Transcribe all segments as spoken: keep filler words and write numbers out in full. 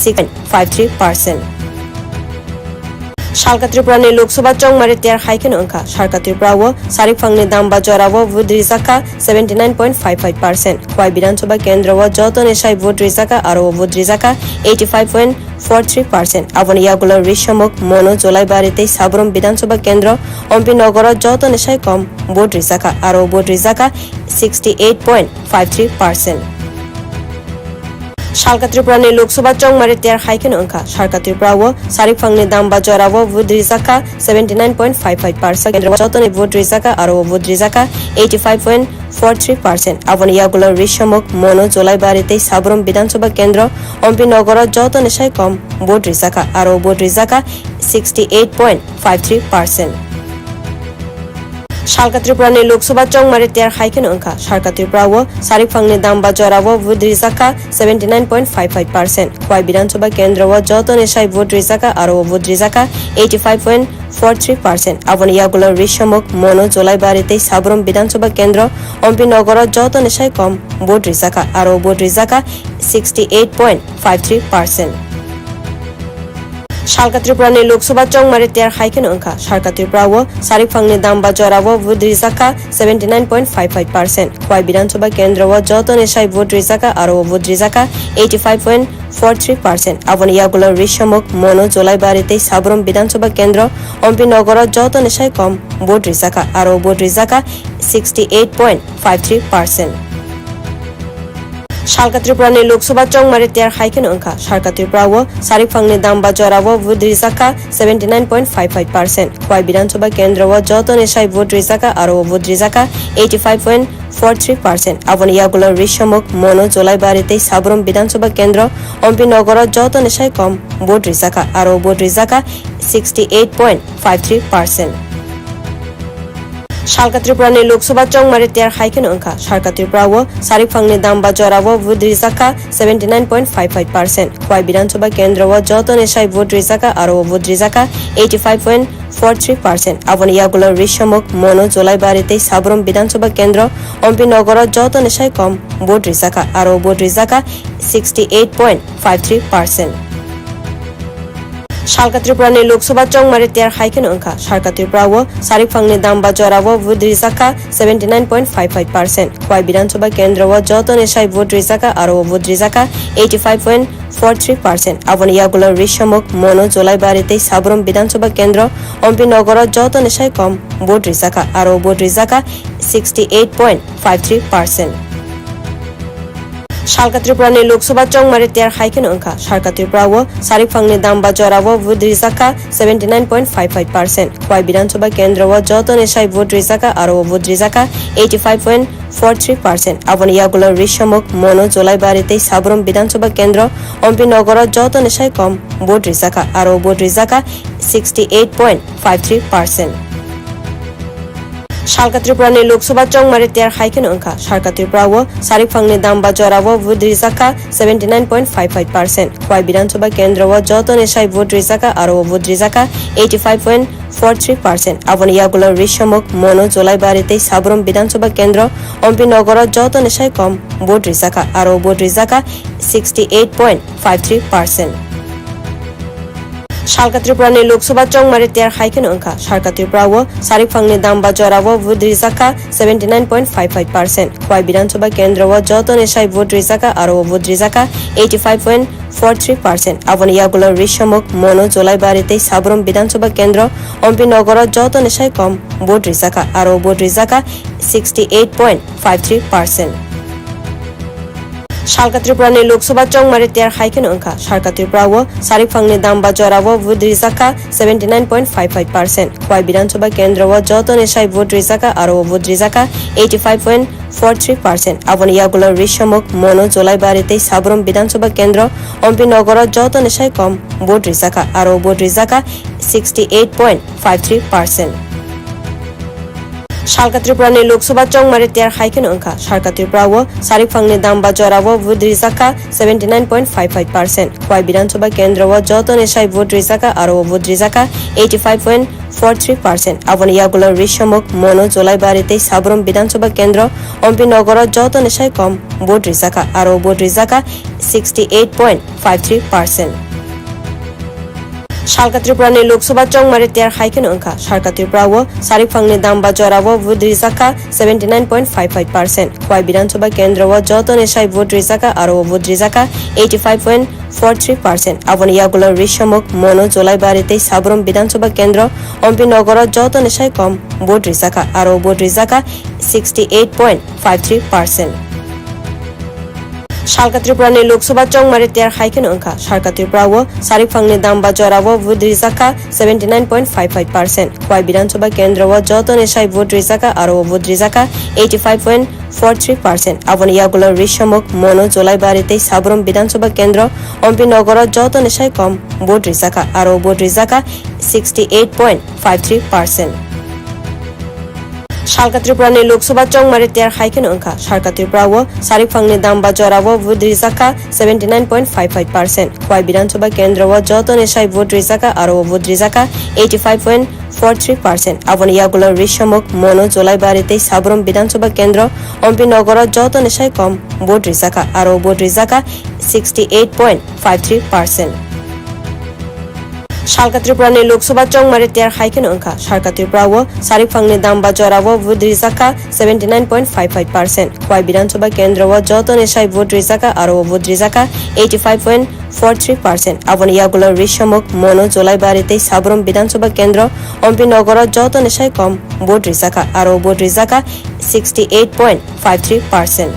six point five three percent. Salka Tripura ni Lok Sabha chongmari ter hai kheno wngkha. Salka Tripura o sarik phangni dam ba jora o vote rijak kha seventy nine point five five percent. Khowai Bidhan Sabha kendro o joto ni sai vote rijak kha, aro o vote rijak kha eighty five point four three percent. Aboni yagulo Rishamukh, Monu, Jolaibari tei Sabrum Bidhan Sabha kendro, Ompi Nogor o joto ni sai kom vote rijak kha, aro o vote rijak kha sixty eight point five three percent. Salka Tripura ni Lok Sabha chongmari ter hai kheno wngkha. Salka Tripura o sarik phangni dam ba jora o vote rijak kha seventy nine point five five percent. Kendro o joto ni vote rijak kha, aro o vote rijak kha eighty five point four three percent. Aboni yagulo Rishamukh, Monu, Jolaibari tei Sabrum Bidhan Sabha kendro, Ompi Nogor o joto ni sai kom vote rijak kha, aro o vote rijak kha sixty eight point five three percent. Salka Tripura ni Lok Sabha chongmari ter hai kheno wngkha. Salka Tripura o sarik phangni dam ba jora o vote rijak kha seventy nine point five five percent. Khowai Bidhan Sabha kendro o joto ni sai vote rijak kha, aro o vote rijak kha eighty five point four three percent. Aboni yagulo Rishamukh, Monu, Jolaibari tei Sabrum Bidhan Sabha kendro, Ompi Nogor o joto ni sai kom vote rijak kha, aro o vote rijak kha sixty eight point five three percent. Salka Tripura ni Lok Sabha chongmari ter hai kheno wngkha. Salka Tripura o sarik phangni dam ba jora o vote rijak kha seventy nine point five five percent. Khowai Bidhan Sabha kendro o joto ni sai vote rijak kha, aro o vote rijak kha eighty five point four three percent. Aboni yagulo Rishamukh, Monu, Jolaibari tei Sabrum Bidhan Sabha kendro, Ompi Nogor o joto ni sai kom vote rijak kha, aro o vote rijak kha sixty eight point five three percent. Salka Tripura ni Lok Sabha chongmari ter hai kheno wngkha. Salka Tripura o sarik phangni dam ba jora o vote rijak kha seventy nine point five five percent. Khowai Bidhan Sabha kendro o joto ni sai vote rijak kha, aro o vote rijak kha eighty five point four three percent. Aboni yagulo Rishamukh, Monu, Jolaibari tei Sabrum Bidhan Sabha kendro, Ompi Nogor o joto ni sai kom vote rijak kha, aro o vote rijak kha sixty eight point five three percent. Salka Tripura ni Lok Sabha chongmari ter hai kheno wngkha. Salka Tripura o sarik phangni dam ba jora o vote rijak kha seventy nine point five five percent. Khowai Bidhan Sabha kendro o joto ni sai vote rijak kha, aro o vote rijak kha eighty five point four three percent. Aboni yagulo Rishamukh, Monu, Jolaibari tei Sabrum Bidhan Sabha kendro, Ompi Nogor o joto ni sai kom vote rijak kha, aro o vote rijak kha sixty eight point five three percent. Salka Tripura ni Lok Sabha chongmari ter hai kheno wngkha. Salka Tripura o sarik phangni dam ba jora o vote rijak kha seventy nine point five five percent. Khowai Bidhan Sabha kendro o joto ni sai vote rijak kha, aro o vote rijak kha eighty five point four three percent. Aboni yagulo Rishamukh, Monu, Jolaibari tei Sabrum Bidhan Sabha kendro, Ompi Nogor o joto ni sai kom vote rijak kha, aro o vote rijak kha sixty eight point five three percent. Salka Tripura ni Lok Sabha chongmari ter hai kheno wngkha. Salka Tripura o sarik phangni dam ba jora o vote rijak kha seventy nine point five five percent. Khowai Bidhan Sabha kendro o joto ni sai vote rijak kha, aro o vote rijak kha eighty five point four three percent. Aboni yagulo Rishamukh, Monu, Jolaibari tei Sabrum Bidhan Sabha kendro, Ompi Nogor o joto ni sai kom vote rijak kha, aro o vote rijak kha sixty eight point five three percent. Salka Tripura ni Lok Sabha chongmari ter hai kheno wngkha. Salka Tripura o sarik phangni dam ba jora o vote rijak kha seventy nine point five five percent. Khowai Bidhan Sabha kendro o joto ni sai vote rijak kha, aro o vote rijak kha eighty five point four three percent. Aboni yagulo Rishamukh, Monu, Jolaibari tei Sabrum Bidhan Sabha kendro, Ompi Nogor o joto ni sai kom vote rijak kha, aro o vote rijak kha sixty eight point five three percent. Salka Tripura ni Lok Sabha chongmari ter hai kheno wngkha. Salka Tripura o sarik phangni dam ba jora o vote rijak kha seventy nine point five five percent. Khowai Bidhan Sabha kendro o joto ni sai vote rijak kha, aro o vote rijak kha eighty five point four three percent. Aboni yagulo Rishamukh, Monu, Jolaibari tei Sabrum Bidhan Sabha kendro, Ompi Nogor o joto ni sai kom vote rijak kha, aro o vote rijak kha sixty eight point five three percent. Salka Tripura ni Lok Sabha chongmari ter hai kheno wngkha. Salka Tripura o sarik phangni dam ba jora o vote rijak kha seventy nine point five five percent. Khowai Bidhan Sabha kendro o joto ni sai vote rijak kha, aro o vote rijak kha eighty five point four three percent. Aboni yagulo Rishamukh, Monu, Jolaibari tei Sabrum Bidhan Sabha kendro, Ompi Nogor o joto ni sai kom vote rijak kha, aro o vote rijak kha sixty eight point five three percent. Salka Tripura ni Lok Sabha chongmari ter hai kheno wngkha. Salka Tripura o sarik phangni dam ba jora o vote rijak kha seventy nine point five five percent. Khowai Bidhan Sabha kendro o joto ni sai vote rijak kha, aro o vote rijak kha eighty five point four three percent. Aboni yagulo Rishamukh, Monu, Jolaibari tei Sabrum Bidhan Sabha Kendro, Ompi Nogoro jotoni sai kom vote rijaka, aro vote rijaka sixty eight point five three percent. Salka Tripura ni Lok Sabha chongmari ter hai kheno wngkha. Salka Tripura o sarikphang ni dam ba jora o vote rijaka seventy nine point five five percent. Khowai Bidhan Sabha Kendro o jotoni sai vote rijaka, aro o vote rijaka eighty five point four three percent. Aboni yagulo Rishamukh, Monu, Jolaibari tei Sabrum Bidhan Sabha Kendro, Ompi Nogoro jotoni sai kom vote rijaka, aro vote rijaka sixty eight point five three percent. Salka Tripura ni Lok Sabha chongmari ter hai kheno wngkha. Salka Tripura o sarikphang ni dam ba jora o vote rijaka seventy nine point five five percent. Khowai Bidhan Sabha Kendro o jotoni sai vote rijaka, aro o vote rijaka eighty five point four three percent. Aboni yagulo Rishamukh, Monu, Jolaibari tei Sabrum Bidhan Sabha Kendro, Ompi Nogoro jotoni sai kom vote rijaka, aro vote rijaka sixty eight point five three percent. Salka Tripura ni Lok Sabha chongmari ter hai kheno wngkha. Salka Tripura o sarikphang ni dam ba jora o vote rijaka seventy nine point five five percent. Khowai Bidhan Sabha Kendro o jotoni sai vote rijaka, aro o vote rijaka eighty five point four three percent. Aboni yagulo Rishamukh, Monu, Jolaibari tei Sabrum Bidhan Sabha Kendro, Ompi Nogoro jotoni sai kom vote rijaka, aro vote rijaka sixty eight point five three percent. Salka Tripura ni Lok Sabha chongmari ter hai kheno wngkha. Salka Tripura o sarikphang ni dam ba jora o vote rijaka seventy nine point five five percent. Khowai Bidhan Sabha Kendro o jotoni sai vote rijaka, aro o vote rijaka eighty five point four three percent. Aboni yagulo Rishamukh, Monu, Jolaibari tei Sabrum Bidhan Sabha Kendro, Ompi Nogoro jotoni sai kom vote rijaka, aro vote rijaka sixty eight point five three percent.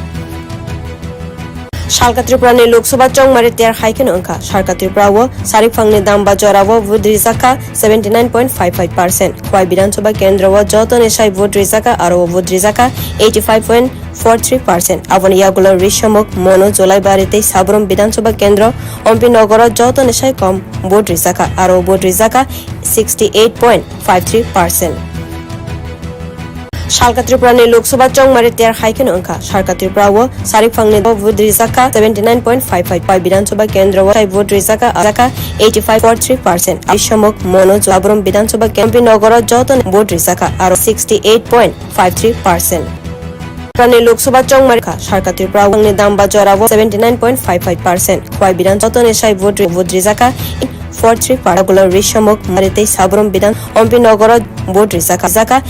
Salka Tripura ni Lok Sabha chongmari ter hai kheno wngkha. Salka Tripura o sarikphang ni dam ba jora o vote rijaka seventy nine point five five percent. Khowai Bidhan Sabha Kendro o jotoni sai vote rijaka, aro o vote rijaka eighty five point four three percent. Aboni yagulo Rishamukh, Monu, Jolaibari tei Sabrum Bidhan Sabha Kendro, Ompi Nogoro jotoni sai kom vote rijaka, aro vote rijaka sixty eight point five three percent. Salka Tripura ni Lok Sabha chongmari ter hai kheno wngkha. Salka Tripura o sarikphang ni vote rijaka seventy nine point five five. Bidhan Sabha Kendro o sai vote rijaka, rijaka eighty five point four three percent. Rishamukh, Monu, Jolaibari Bidhan Sabha Kendro, Ompi Nogoro jotoni vote rijaka, aro sixty eight point five three percent. Tripura ni Lok Sabha chongmari kha. Salka Tripura o ni dam ba jora o seventy nine point five five percent. Khowai Bidhan jotoni sai vote ri-, vote rijaka four three percent. Yagulo Rishamukh, Mari tei Sabrum Bidhan, Ompi Nogoro vote rijaka, rijaka